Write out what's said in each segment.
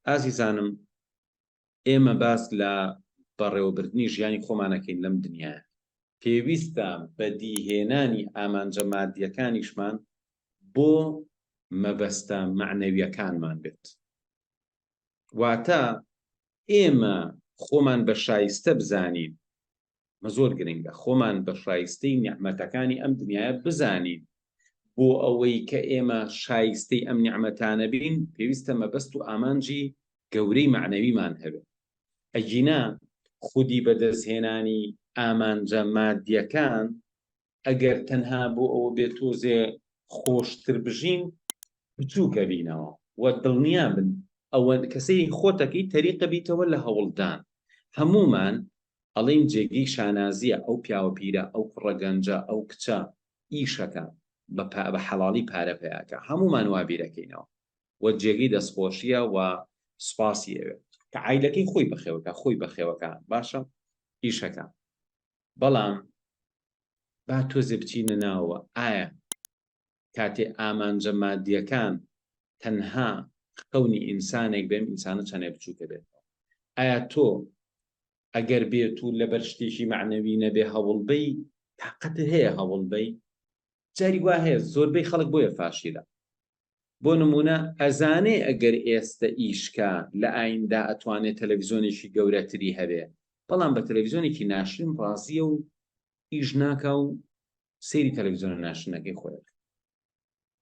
ئازیزانم ئێمە باس لە بەڕێوەبردنی ژیانی خۆمانەکەین لەم دنیایە. پێویستە بەدیهێنانی ئامانجە مادیەکانیشمان بۆ مەبەستە مەعنەویەکانمان بێت. واتە ئێمە خۆمان بە شایستە بزانین، ئەمە زۆر گرنگە، خۆمان بە شایستەی نیعمەتەکانی ئەم دنیایە بزانین، بۆ ئەوەی کە ئێمە شایستەی ئەم نیعمەتانە بین پێویستە مەبەست و ئامانجی گەورەی مەعنەویمان هەبێت، ئەگینا خودی بەدەستهێنانی ئامانجە مادیەکان ئەگەر تەنها بۆ ئەوە بێت تۆزێ خۆشتر بژین بچووک ئەبینەوە و دڵنیا بن ئەوە کە سەیری خۆتەکەی تەریقە بیتەوە لە هەوڵدان هەموومان ئەڵێین جێگەی شانازیە ئەو پیاوە پیرە ئەو کوڕە گەنجە ئەو کچە ئیشەکە بە بە حەڵاڵی پارە پەیاکە هەموومان وا بیرەکەینەوە و جێگەی دەستخۆشیە و سوپاسی ئەوێ کە عایلەکەی خۆی بەخێوەکە خۆی بەخێوەکە باشە ئیشەکە بەڵام با تۆزێ بچینە ناوەوە، ئایا کاتێ ئامانجە مادیەکان تەنها خەونی ئینسانێک بێ، ئەم ئینسانە چەنێ بچووکە بێتەوە؟ ئایا تۆ ئەگەر بێت و لەبەر شتێکی مەعنەوی نەبێ هەوڵ بەی، تاقەتت هەیە هەوڵ بەی؟ جاری وا هەیە زۆربەی خەڵک بۆیە فاشیلە، بۆ نموونە ئەزانێ ئەگەر ئێستە ئیش کا لە ئایندە ئەتوانێ تەلەفزیۆنێکی گەورەتری هەبێ بەڵام بە تەلەفزیۆنێکی ناشرین ڕازیە و ئیش ناکا و سەیری تەلەفزیۆنە ناشرینەکەی خۆی ئەکا.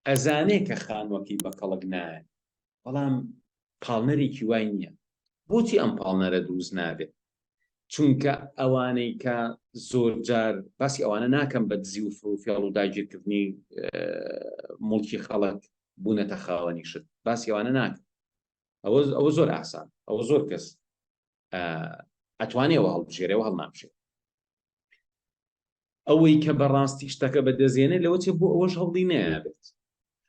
ئەزانێ کە خانوەکەی بە کەڵک نایە بەڵام پاڵنەرێکی وای نییە. بۆچی ئەم پاڵنەرە دروست نابێ؟ چونکە ئەوانەی کە زۆر جار باسی ئەوانە ناکەم بە دزی و فڕوفێڵ و داگیرکردنی موڵکی خەڵک بوونەتە خاوەنی شت باسی ئەوانە ناکەم ئەوە ئەوە زۆر ئاسان ئەوە زۆر کەس ئەتوانێەوە هەڵبژێرەوە هەڵنابژێ ئەوەی کە بەڕاستی شتەکە بەدەستێنێ لەوە چێ بۆ ئەوەش هەوڵی نەیابێت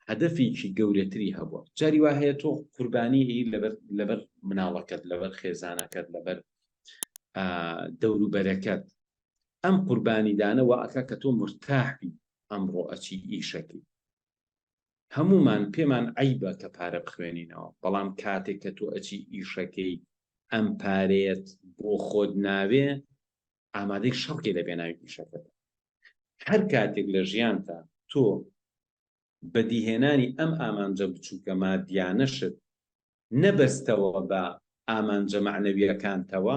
هەدەفێکی گەورەتری هەبووە جاری وا هەیە تۆ قوربانی ئی لەبەر لەبەر مناڵەکەت لەبەر خێزانەکەت لەبەر دەوروبەرەکەت ئەم قوربانیدانە وا ئەکا کە تۆ مرتاح بی ئەمڕۆ ئەچی ئیشەکەی هەمومان پێمان عیبە کە پارە بخوێنینەوە بەڵام کاتێک کە تۆ ئەچی ئیشەکەی ئەم پارەیەت بۆ خۆت ناوێ ئامادەی شەڕکەی لە پێناوی ئیشەکەت. هەر کاتێک لە ژیانتا تۆ بەدیهێنانی ئەم ئامانجە بچووکە مادیانەشت نەبەستەوە بە ئامانجە مەعنەویەکانتەوە،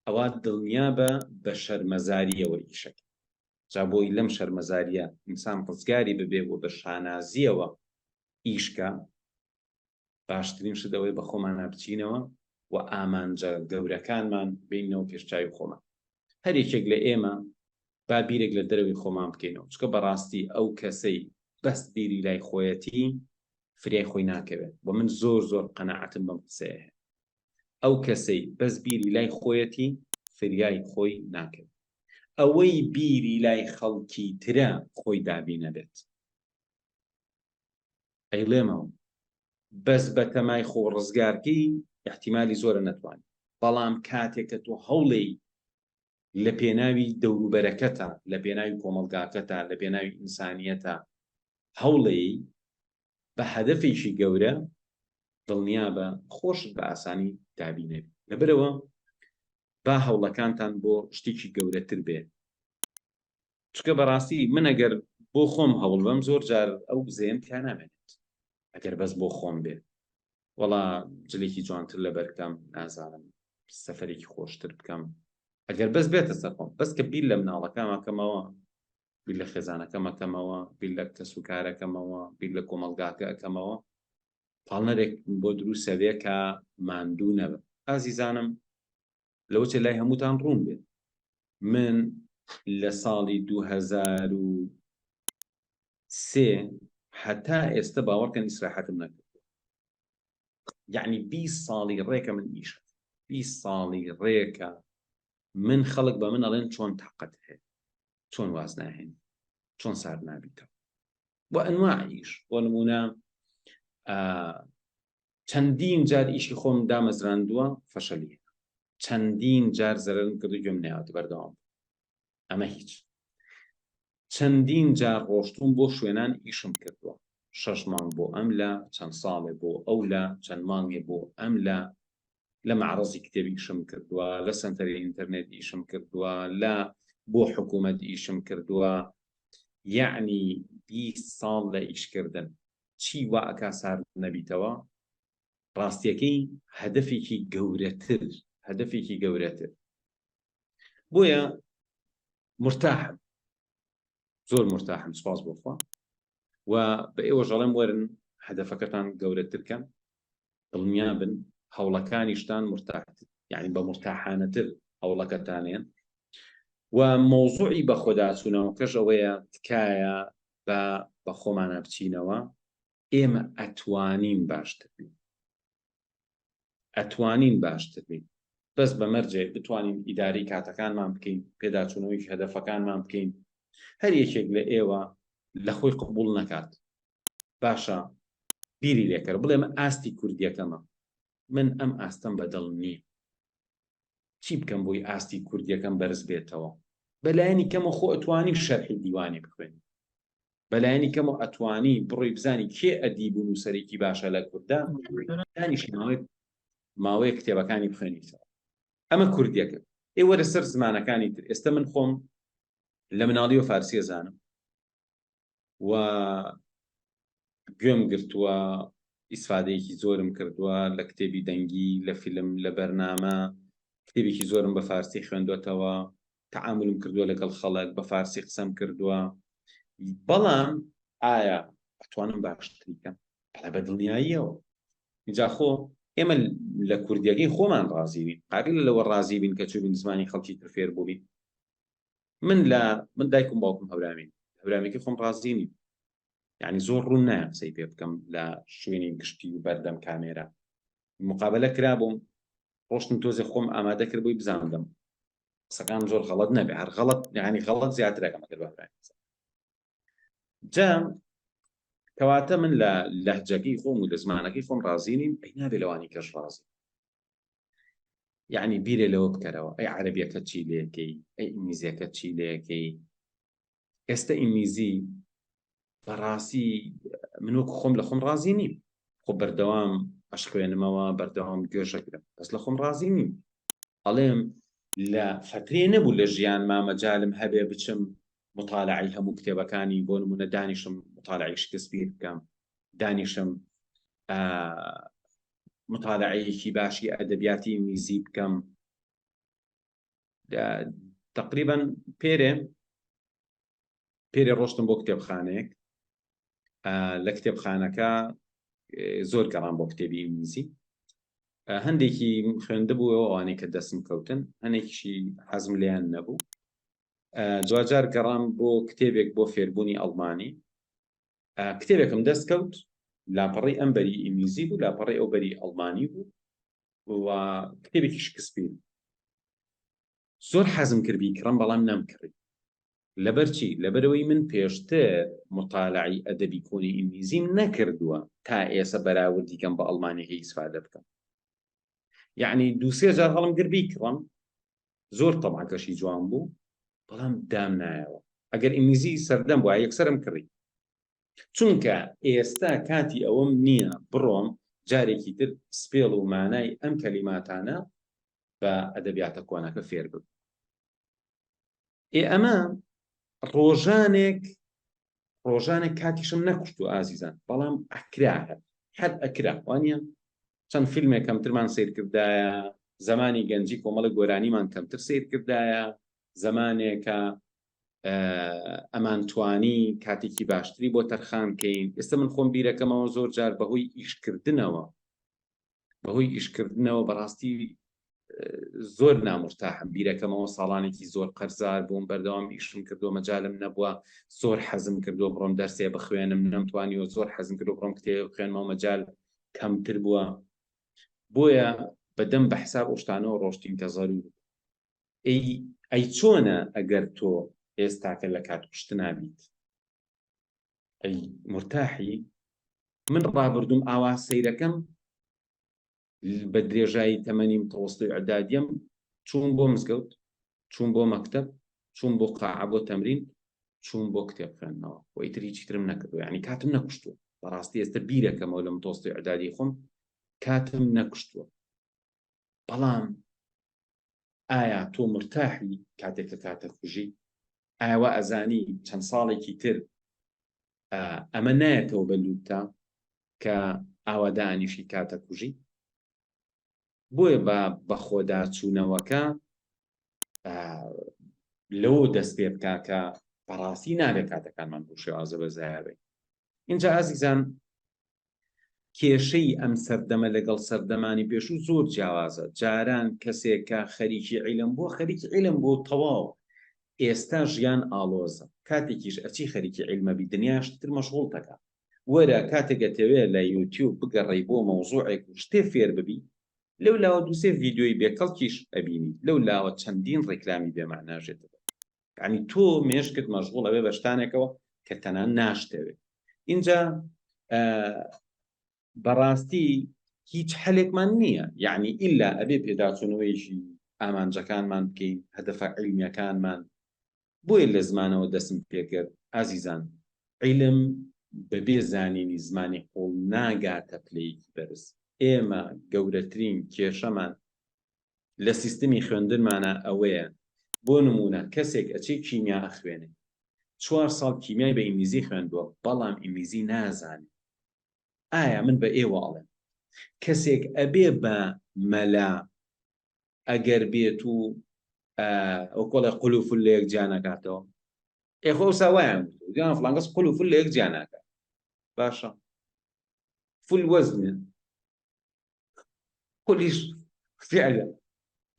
ئەوا دڵنیابە بە شەرمەزاریەوە ئیشەکەی. جا بۆی لەم شەرمەزاریە ئینسان ڕزگاری ببێ و بە شانازیەوە ئیش کا، باشترین شت ئەوەیە بە خۆمانا بچینەوە و ئامانجە گەورەکانمان بینەوە پێش چاوی خۆمان. هەر یەکێک لە ئێمە با بیرێک لە دەرەوەی خۆمان بکەینەوە، چونکە بەڕاستی ئەو کەسەی بەس بیری لای خۆیەتی فریای خۆی ناکەوێت و من زۆر زۆر قەناعەتم بەم قسەیە هەیە. ئەو کەسەی بەس بیری لای خۆیەتی فریای خۆی ناکەوێت. ئەوەی بیری لای خەڵکی ترە خۆی دابینەبێت. ئەیڵێمەوە بەس بەتەمای خۆ ڕزگارکەی ئیحتیمالی زۆرە نەتوانی بەڵام کاتێک کە تۆ هەوڵێی لە پێناوی دەوروبەرەکەتا لە پێناوی کۆمەڵگاکەتا لە پێناوی ئینسانیەتا هەوڵێی بە هەدەفێکی گەورە دڵنیابە خۆشت بە ئاسانی دابینەبی لەبەرەوە با هەوڵەکانتان بۆ شتێکی گەورەتر بێ چونکە بەڕاستی من ئەگەر بۆ خۆم هەوڵ بەم زۆر جار ئەو بزەیەم تیا نامێنێت ئەگەر بەس بۆ خۆم بێ وەڵا جلێکی جوانتر لەبەر بکەم نازانم سەفەرێکی خۆشتر بکەم ئەگەر بەس بێتە سەر خۆم بەس کە بیر لە مناڵەکەم ئەکەمەوە بیر لە خێزانەکەم ئەکەمەوە بیر لە کەس و کارەکەمەوە بیر لە کۆمەڵگاکە ئەکەمەوە پاڵنەرێک بۆ دروستە بێ کە ماندوو نەبم ئازیزانم لەوەچێ لای هەمووتان ڕوون بێت من لە ساڵی 2003 هەتا ئێستا باوەڕکەن ئیسراحەتم نەکردووە یعنی 20 ساڵی ڕێکە من ئیشە 20 ساڵی ڕێکە من خەڵک بە من ئەڵێن چۆن تاقەت هەیە چۆن واز ناهێنی چۆن سارد نابیتەوە بۆ ئەنواع ئیش بۆ نمونە چەندین جار ئیشی خۆم دامەزراندووە فەشەلی هێنا چەندین جار زەرەرم کردو گوێم نەیاوەتە بەردەوام ئەمە هیچ چەندین جار ڕۆشتوم بۆ شوێنان ئیشم کردووە. شەش مانگ بۆ ئەم لا، چەند ساڵێ بۆ ئەو لا، چەند مانگێ بۆ ئەم لا، لە مەعرەزی کتێب ئیشم کردووە، لە سەنتەری ئینتەرنێت ئیشم کردووە، لە بۆ حکوومەت ئیشم کردووە، یەعنی 20 ساڵ لە ئیشکردن. چی وا ئەکا سارد نەبیتەوە؟ ڕاستیەکەی هەدەفێکی گەورەتر، هەدەفێکی گەورەتر. بۆیە مورتاحم. زۆر مورتاحم سوپاس بۆ خوا و بە ئێوەش ئەڵێم وەرن هەدەفەکەتان گەورەتر کەن دڵنیا بن هەوڵەکانیشتان مرتاحتر یعنی بە مرتاحانەتر هەوڵەکەتانێن و مەوزوعی بەخۆداچوونەوەکەش ئەوەیە تکایە بە بە خۆمانە بچینەوە ئێمە ئەتوانین باشتر بین ئەتوانین باشتر بین بەس بە مەرجێک بتوانین ئیدارەی کاتەکانمان بکەین، پێداچوونەوەی هەدەفەکانمان بکەین، هەر یەکێک لە ئێوە لە خۆی قبوڵ نەکات باشە بیری لێکەر بڵێ من ئاستی کوردیەکەمە من ئەم ئاستەم بەدڵ نییە چی بکەم بۆی ئاستی کوردیەکەم بەرز بێتەوە بەلایەنی کەمە خۆ ئەتوانی شەرحی دیوانی بخوێنی بەلایەنی کەمەوە ئەتوانی بڕۆی بزانی کێ ئەدیب و نووسەرێکی باشە لە کورددا دانیشی ماوەیەک ماوەیەک کتێبەکانی بخوێنیتەوە ئەمە کوردیەکە ئێ وەرە سەر زمانەکانی تر ئێستا من خۆم لە مناڵیەوە فارسیە زانم و گوێم گرتووە ئیسفادەیەکی زۆرم کردووە لە کتێبی دەنگی لە فیلم لە بەرنامە کتێبێکی زۆرم بە فارسی خوێندوەتەوە تەعامولم کردووە لەگەڵ خەڵک بە فارسی قسەم کردووە بەڵام ئایا ئەتوانم باشتری کەم بەڵێ بە دڵنیاییەوە اینجا خۆ ئێمە لە کوردیەکەی خۆمان ڕازی بین قابل لەوە ڕازی بین کە چوبین زمانی خەڵکی تر فێر بووبین من لە من دایکم باوکم هەورامین هەورامێکی خۆم ڕازی نیم یعنی زۆر ڕوون نایە قسەی پێ بکەم لە شوێنی گشتی و بەردەم کامێرا مقابلە کرابووم ڕۆشتم تۆزێ خۆم ئامادە کرد بۆی بزاندم قسەکان زۆر غەڵەت نەبێ هەر غەڵەت یعنی غەڵەت زیاترەکەم ئەگەر بەهرای جا کەواتە من لە لەهجەکەی خۆم و لە زمانەکەی خۆم ڕازی نیم ئەی نابێ لەوانی کەش ڕازی یعنی بیرێ لەوە بکەرەوە ئەی عەرەبیەکە چی لەکەی ئەی ئینگلیزیەکە چی لەکەی ئێستا ئینگلیزی بەڕاستی من وەکو خۆم لە خۆم ڕازی نیم خۆ بەردەوام ئەشخوێنمەوە بەردەوام گوێشەگرم بەس لە خۆم ڕازی نیم ئەڵێم لە فترێ نەبوو لە ژیان مامەجالم هەبێ بچم مطالعی هەموو کتێبەکانی بۆ نمونە دانیشم مطالعی شکسپیر بکەم دانیشم مطالعەیەکی باشی ئەدەبیاتی ئینگلیزی بکەم تقریبا پێرێ پێرێ ڕۆشتم بۆ کتێبخانەیەک لە کتێبخانەکە زۆر گەڕام بۆ کتێبی ئینگلیزی هەندێکی خوێندبووەوە ئەوانەی کە دەستم کەوتن هەنێکیشی حەزم لێیان نەبوو دواجار گەڕام بۆ کتێبێک بۆ فێربوونی ئەڵمانی کتێبێکم دەست کەوت لاپەڕی ئەم بەری ئینگلیزی بوو لاپەڕی ئەو بەری ئەڵمانی بوو و کتێبێکی شکسپیر زۆر حەزم کرد بیکڕم بەڵام نەمکڕی لەبەر چی؟ لەبەرئەوەی من پێشتر موتالەعەی ئەدەبی کۆنی ئینگلیزیم نەکردووە تا ئێسە بەراوردی کەم بە ئەڵمانیەکەی ئیسفادە بکەم. یەعنی دووسێ جار هەڵم گرت بیکڕم زۆر تەبعەکەشی جوان بوو بەڵام دام نایەوە. ئەگەر ئینگلیزی سەردەم بوایە یەکسەرم کڕی. چونکە ئێستا کاتی ئەوەم نییە بڕۆم جارێکی تر spell و مانای ئەم کەلیماتانە بە ئەدەبیاتە کۆنەکە فێر ببم. ئێ ئەمە ڕۆژانێک ڕۆژانێک کاتیشم نەکوشتو ئازیزان بەڵام ئەکرا هەر هەر ئەکرا وانە چەند فیلمێک کەمترمان سیر کردایە زمانی گەنجی کۆمەڵە گۆرانیمان کەمتر سیر کردایە زمانێکە ئەمانتوانی کاتێکی باشتری بۆ تەرخان کەین ئێستا من خۆم بیرەکەمەوە زۆر جار بەهۆی ئیشکردنەوە بەهۆی ئیشکردنەوە بەڕاستی زۆر نامرتاحم بیرەکەمەوە ساڵانێکی زۆر قەرزار بووم بەردەوام ئیشم کردووە مەجالم نەبووە زۆر حەزم کردووە بڕۆم دەرسێ بخوێنم نەمتوانیوە زۆر حەزم کردو بڕۆم کتێب بخوێنمەوە مەجال کەمتر بووە بۆیە بەدەم بە حساب ئەو شتانەوە ڕۆشتین کە زەرور ئەی ئەی چۆنە ئەگەر تۆ ئێستاکە لە کات کوشتنا بیت ئەی مرتاحی من ڕابردووم ئاوا سەیرەکەم بە درێژایی تەمەنی متەوەستی ئیعدادیم چووم بۆ مزگەوت چووم بۆ مەکتەب چووم بۆ قاعە بۆ تەمرین چووم بۆ کتێب خوێندنەوە و ئیتر هیچی ترم نەکردو یعنی کاتم نەکوشتووە. بەڕاستی ئێستا بیرەکەمەوە لە متۆستی ئەدادی خۆم کاتم نەکوشتووە بەڵام ئایا تۆ مرتاحی کاتێک کە کاتە کوژی؟ ئایا وا ئەزانی چەند ساڵێکی تر ئەمە نایەتەوە بە لوتتا کە ئاوا دانیشی کاتە کوژی؟ بۆیە بە بەخۆداچوونەوەکە لەوە دەست پێ بکا کە بەڕاستی نابێت کاتەکانمان بۆ شێوازە بە زایە بین. اینجا ئازیزان کێشەی ئەم سەردەمە لەگەڵ سەردەمانی پێشوو زۆر جیاوازە، جاران کەسێک کە خەریکی عیلم بووە خەریکی عیلم بووە و تەواو، ئێستا ژیان ئاڵۆزە، کاتێکیش ئەچی خەریکی عیلمەبی دنیا شتی تر مەشغوڵتەکا، وەرە کاتێک ئەتەوێ لە یوتیوب بگەڕێی بۆ مەوزوعێک و شتێ فێر ببی، لەو لاوە دووسێ ڤیدیۆی بێ کەڵکیش ئەبینی، لەو لاوە چەندین ڕیکلامی بێ مەعناش دێتە بەر. یعنی تۆ مێشکت مەشغوڵ ئەبێ بە شتانێکەوە کە تەنان ناشتەوێ. ئینجا بەڕاستی هیچ حەلێکمان نییە، یعنی ئیلا ئەبێ پێداچوونەوەیەکی ئامانجەکانمان بکەین، هەدەفە عیلمیەکانمان. بۆیە لە زمانەوە دەستم پێکرد ئازیزان، عیلم بەبێ زانینی زمانی قوڵ ناگاتە پلەیەکی بەرز. ئێمە گەورەترین کێشەمان لە سیستمی خوێندنمانا ئەوەیە، بۆ نموونە کەسێک ئەچێ کیمیا ئەخوێنێ، چوار ساڵ کیمیای بە ئینگلیزی خوێندووە بەڵام ئینگلیزی نازانێ. ئایا من بە ئێوە ئەڵێم کەسێک ئەبێ بە مەلا ئەگەر بێت و وەکۆڵێ قول و فل لە یەک جیا نەکاتەوە؟ ئێ خۆ ئەوسا وایان گوتووە، گوتیان فڵان کەس قول و فل لە یەک جیا ناکات. باشە فل وەزنە قولیش فعلە،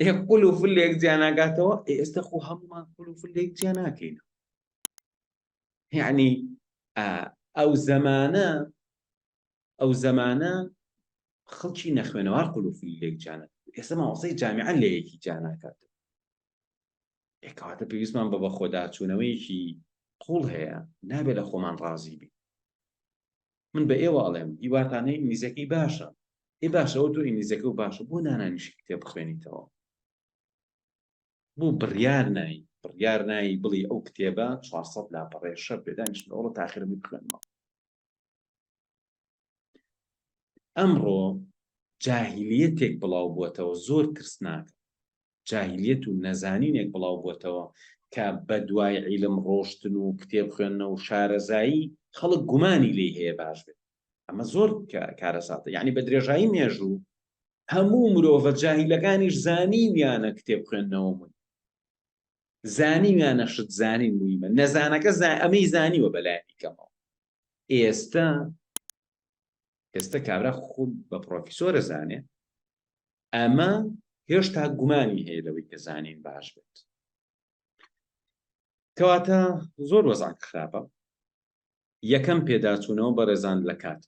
ئێ قول و فل لە یەک جیا ناکاتەوە، ئێ ئێستا خۆ هەموومان قول و فل لە یەک جیا ناکەینەوە. یعنی ئەو زەمانە ئەو زەمانە خەڵکی نەخوێنەوار قول و فل لێک جیا نەکرد، ئێستا مامۆستای جامیعە لە یەکی جیا ناکات. ئێ کەواتە پێویستمان بە بەخۆداچوونەوەیەکی قوڵ هەیە، نابێت لە خۆمان ڕازی بین. من بە ئێوە ئەڵێم هیواتان هەیە ئینگلیزیەکەی باشە، ئێ باشە ئەوە تۆ ئینگلیزیەکە و باشە بۆ نانانیشی کتێب بخوێنیتەوە؟ بۆ بڕیار نایی بڕیار نایی بڵی ئەو کتێبە 400 لاپەڕەیە شەرت بێ دانیشم لەوەڵە تاخیرم بخوێنمەوە. ئەمڕۆ جاهیلیەتێک بڵاو بووەتەوە زۆر ترسناکە، جاهیلیەت و نەزانینێک بڵاو بووەتەوە کە بە دوای عیلم ڕۆشتن و کتێب خوێندنەوە و شارەزایی خەڵک گومانی لێی هەیە باش بێت. ئەمە زۆر کارەساتە. یعنی بە درێژایی مێژوو هەموو مرۆڤە جاهیلەکانیش زانیویانە کتێب خوێندنەوە موهیمە، زانیویانە شت زانین موهیمە، نەزانەکە ئەمەی زانیوە بەلایەنی کەمەوە. ئێستا ئێستا کابرا خۆ بە پرۆفیسۆرە زانێ، ئەمە هێشتا گومانی هەیە لەوەی کە زانین باش بێت. کەواتە زۆر وەزعەکە خراپە. یەکەم پێداچوونەوە بەڕێزان لە کات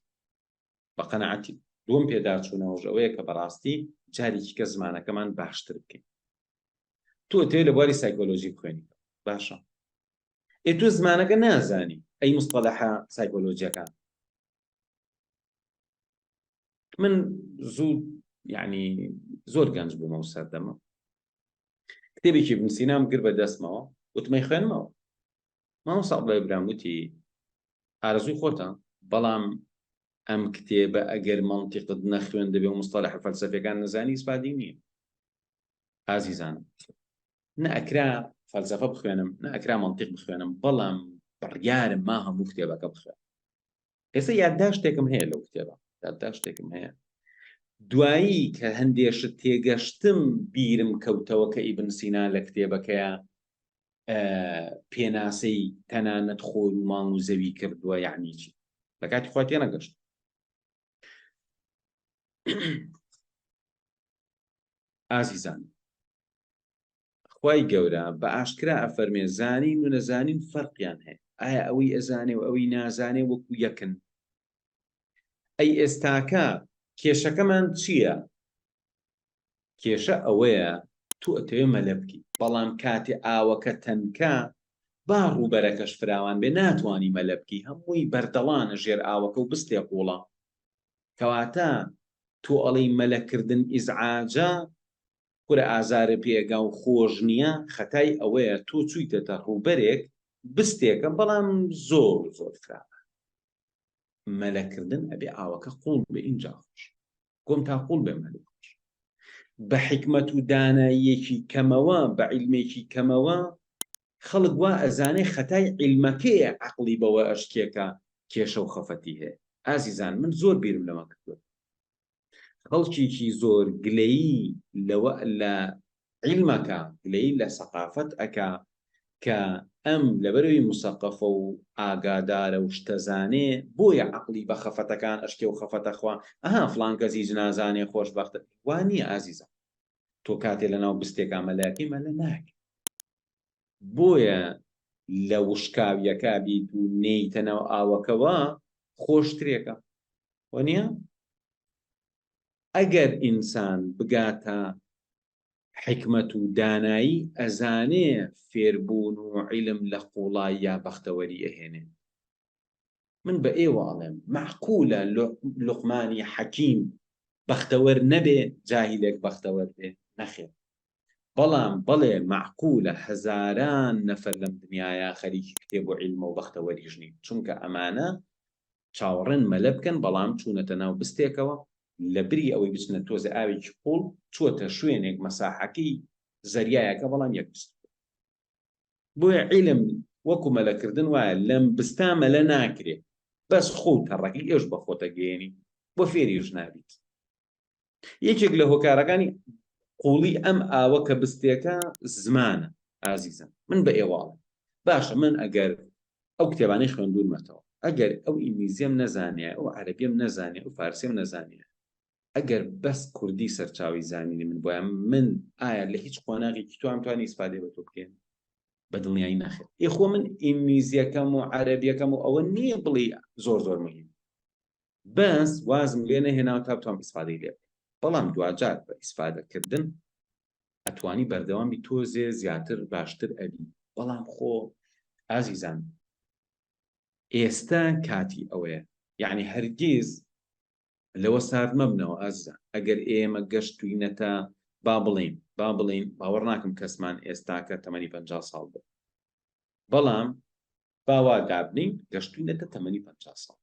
بە قەناعەتی، دووەم پێداچوونەوەش ئەوەیە کە بەڕاستی جارێکی کە زمانەکەمان باشتر بکەین. تۆ ئەتەوێت لە بواری سایکۆلۆژی بخوێنیتەوە، باشە ئێ تۆ زمانەکە نازانی، ئەی مستەلەحە سایکۆلۆژیەکان؟ من زوو یعنی زۆر گەنج بوومە و سەردەمە کتێبێکی ابن سینام گر بە دەستمەوە وتمەی خوێنمەوە. مامۆستا عەبدوڵای برام وتی ئارەزووی خۆتە، بەڵام ئەم کتێبە ئەگەر مەنتیقت نەخوێندبێ و مستەلەحە فەلسەفیەکان نەزانی ئیسفادەی نییە. ئازیزانم نە ئەکرا فەلسەفە بخوێنم نە ئەکرا مەنتیق بخوێنم، بەڵام بڕیارم ما هەموو کتێبەکە بخوێنم. ئێستا یادداشتێکم هەیە لەو کتێبە، یادداشتێکم هەیە دوایی کە هەندێشت تێگەشتم بیرم کەوتەوە کە ئیبن سینا لە کتێبەکەیە پێناسەی تەنانەت خۆر و مانگ و زەوی کردووە یعنی چی، لە کاتی خۆی تێنەگەشت. ئازیزان خوای گەورە بە ئاشکرا ئەفەرمێ زانین و نەزانین فەرقیان هەیە، ئایا ئەوەی ئەزانێ و ئەوەی نازانێ وەکو یەکن؟ ئەی ئێستاکە کێشەکەمان چییە؟ کێشە ئەوەیە تۆ ئەتەوێ مەلە بکەی، بەڵام کاتێ ئاوەکە تەنکە با ڕووبەرەکەش فراوان بێ ناتوانی مەلە بکەی، هەمووی بەردەڵانە ژێر ئاوەکە و بستێ قوڵە. کەواتە تۆ ئەڵێی مەلەکردن ئیزعاجە، کورە ئازارت پێ ئەگا و خۆش نییە، خەتای ئەوەیە تۆ چوویتەتە ڕووبەرێک بستێکە بەڵام زۆر زۆر فراوان. مەلەکردن ئەبێ ئاوەکە قوڵ بێ ئینجا خۆش گۆم تا قوڵ بێ مەلە خۆش بە حیکمەت و داناییەکی کەمەوە بە عیلمێکی کەمەوە خەڵک وا ئەزانێ خەتای عیلمەکەیە عەقڵی بەوە ئەشکێ کە کێشە و خەفەتی هەیە ئازیزان من زۆر بیرم لەمە کردووە خەڵکێکی زۆر گلەیی لەوە لە عیلمەکە گلەیی لە سەقافەت ئەکا کە ئەم لەبەرەوەی مسەقەفە و ئاگادارە و شتەزانێ بۆیە عەقڵی بە خەفەتەکان ئەشکێ و خەفەتە خوا ئەها فڵان کەس هیچ نازانێ خۆشبەختە وا نییە ئازیزم تۆ کاتێ لەناو بستێکا مەلەکەی مەلە ناکەی بۆیە لە وشکاویەکە بیت و نێیتە ناو ئاوەکەوە خۆشترێکە وەنیە؟ ئەگەر ئینسان بگاتە حیکمەت و دانایی ئەزانێ فێربوون و عیلم لە قوڵاییا بەختەوەری ئەهێنێ. من بە ئێوە ئەڵێم مەعقولە لوقمانی حەکیم بەختەوەر نەبێ جاهیلێک بەختەوەر بێ؟ نەخێر. بەڵام بەڵێ مەعقولە هەزاران نەفەر لەم دنیایا خەریکی کتێب و عیلمە و بەختەوەریش نین چونکە ئەمانە چاوەڕێن مەلە بکەن بەڵام چوونەتە ناو بستێکەوە لە بری ئەوەی بچنە تۆزێ ئاوێکی قوڵ چووەتە شوێنێک مەساحەکەی زەریایەکە بەڵام یەک بست بۆیە عیلم وەکو مەلەکردن وایە لەم بستا مەلە ناکرێ بەس خۆ تەڕەکەی ئێش بە خۆتە گەیەنی بۆ فێریش نابیت یەکێک لە هۆکارەکانی قوڵی ئەم ئاوە کە بستێکە زمانە ئازیزم من بە ئێواڵم باشە من ئەگەر ئەو کتێبانەی خوێندوونمەتەوە ئەگەر ئەو ئینگلیزیەم نەزانێ ئەو عەرەبیەم نەزانێ ئەو فارسیم نەزانێ ئەگەر بەس کوردی سەرچاوی زانینی من بۆیە من ئایا لە هیچ قۆناغێکی توام توانی ئیسفادەی بە تۆ بکەین بە دڵنیایی ناخێت ئێ خۆ من ئینگلیزیەکەم و عەرەبیەکەم و ئەوە نییە بڵێ زۆر زۆر مهم بەس وازم لێ نەهێناوە تا بتوانم ئیسفادەی لێ بکەم بەڵام دواجار بە ئیسفادەکردن ئەتوانی بەردەوام بی تۆزێ زیاتر باشتر ئەبی بەڵام خۆ ئازیزان ئێستا کاتی ئەوەیە یعنی هەرگیز لەوە سارد مەبنەوە ئازیزان ئەگەر ئێمە گەشتوینەتە با بڵین با بڵین باوەڕ ناکەم کەسمان ئێستاکە تەمەنی 50 ساڵ بێت بەڵام با وا دابنێین گەشتوینەتە تەمەنی 50 ساڵ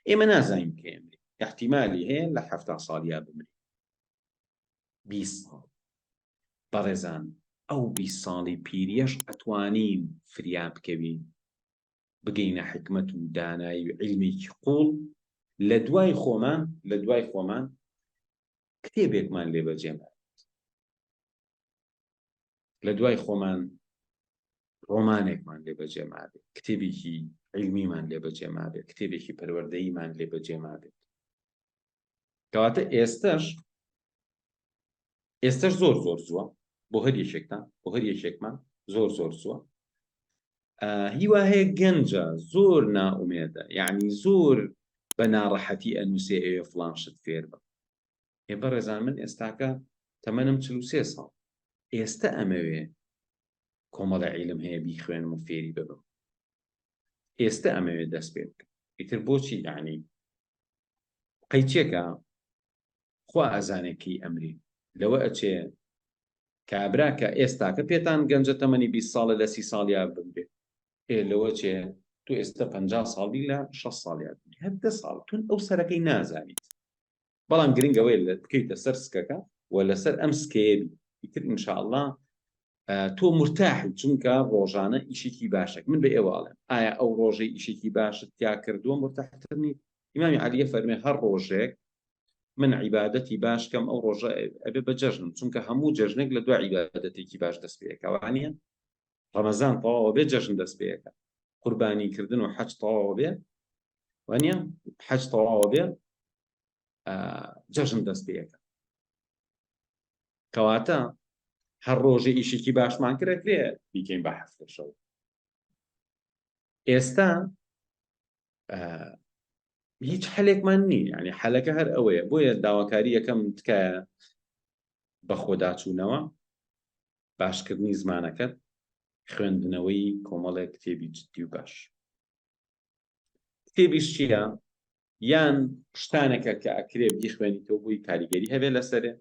ئێمە نازانین کە ئەمرین احتیمالی هەیە لە 70 ساڵیا بمرین 20 ساڵ بەڕێزان ئەو 20 ساڵی پیریەش ئەتوانین فریا بکەوین بگەینە حکمت و دانایی و عیلمێکی قوڵ لە دوای خۆمان لە دوای خۆمان کتێبێکمان لێ بەجێ لە دوای خۆمان ڕۆمانێکمان لێ بەجێ مابێت کتێبێکی عیلمیمان لێ بەجێ مابێت کتێبێکی پەروەردەییمان لێ بەجێ مابێت کەواتە ئێستش ئێستش زۆر زۆر زووە بۆ هەر یەکێکتان بۆ هەر یەکێکمان زۆر زۆر زووە هیوا هەیە گەنجە زۆر نائومێدە یعنی زۆر بە ناڕەحەتی ئەنووسێ ئەوێ فڵان شت فێر بە ئێ بەڕێزان من ئێستاکە تەمەنم 43 ساڵ ئێستە ئەمەوێ کۆمەڵە عیلم هەیە بیخوێنم و فێری ببم ئێستە ئەمەوێ دەست پێ بکەم ئیتر بۆچی یعنی قەیچێکە خوا ئەزانێ کەی ئەمری لەوە ئەچێ کابرا کە ئێستاکە پێتان گەنجە تەمەنی 20 ساڵە لە سی ساڵیا بمرێ ئێ لەوە چێ تۆ ئێستا 50 ساڵی لە 6 ساڵیا بمری هەر دە ساڵ تون ئەو سەرەکەی نازانیت بەڵام گرنگ ئەوەیە لە بکەیتە سەر سکەکە و لەسەر ئەم سکەیە بی ئیتر ئینشاءاللە تۆ مرتاحی چونکە ڕۆژانە ئیشێکی باشێک من بە ئێوە ئەڵێم ئایا ئەو ڕۆژەی ئیشێکی باشت تیا کردووە مرتاحتر نیت ئیمامی عەلیە فەرمێ هەر ڕۆژێک من عیبادەتی باش کەم ئەو ڕۆژە ئەبێ بە جەژنم چونکە هەموو جەژنێک لە دوای عیبادەتێکی باش دەست پێکەوانە ڕەمەزان تەواوە بێ جەژن دەست پێەکە قوربانی کردن و حەج تەواوە بێ وانە حەج تەواوە بێ جەژن دەست پێەکە کەواتە هەر ڕۆژێ ئیشێکی باشمان کرەکرێ بیکەین بە هەفتە شەو ئێستا هیچ حەلێکمان نییە ینی حەلەکە هەر ئەوەیە بۆیە داواکاری یەکەم تکایە بەخۆداچوونەوە باشکردنی زمانەکەت خوێندنەوەی کۆمەڵێک کتێبی جدی و باش کتێبیش چییە؟ یان شتانێکە کە ئەکرێ بیخوێنیتەوە بۆی کاریگەری هەبێ لەسەرێ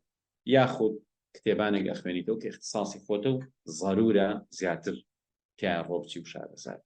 یاخود کتێبانێک ئەخوێنیتەوە کە اختصاصی خۆتە و زەرورە زیاتر تیا ڕۆبچی و شارەزای.